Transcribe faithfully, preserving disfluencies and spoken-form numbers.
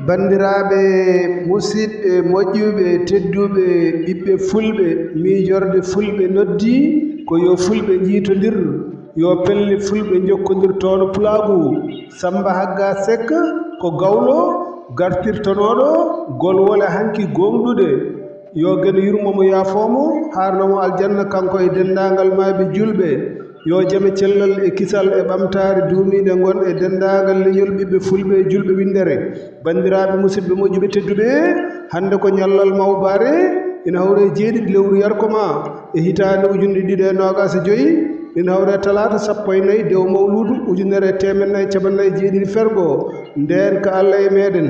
Banndiraaɓe musidɓe, moƴƴuɓe, tedduɓe, ɓiɓɓe fulɓe, miijorde fulɓe noddi ko yo fulɓe njiitondir, yo pelle fulɓe njokkondir toon Pulaagu. Sammba Hagga Sekk ko gawlo gartirtonooɗo golwole hanki gooŋɗuɗe. Yo Geno yurmo mo, yaafoo mo, haarno mo aljanna, kanko e denndaangal maayɓe juulɓe. Yo jam e cellal e kisal e ɓamtaare duumiiɗe ngon e denndaangal leñol ɓiɓɓe fulɓe e juulɓe winndere. Banndiraaɓe musidɓe moƴƴuɓe tedduɓe, hannde ko ñallal mawbaare, ina hawre e jeeɗiɗi lewru yarko ma e hitaande ujunere ɗiɗi e noogaas e joy, ina hawre e talaata sappo e nayi dew mawluudu ujunere e teemedde nayi e cappanɗe nayi e jeeɗiɗi fergo. Ndeen ko Allah e meeɗen.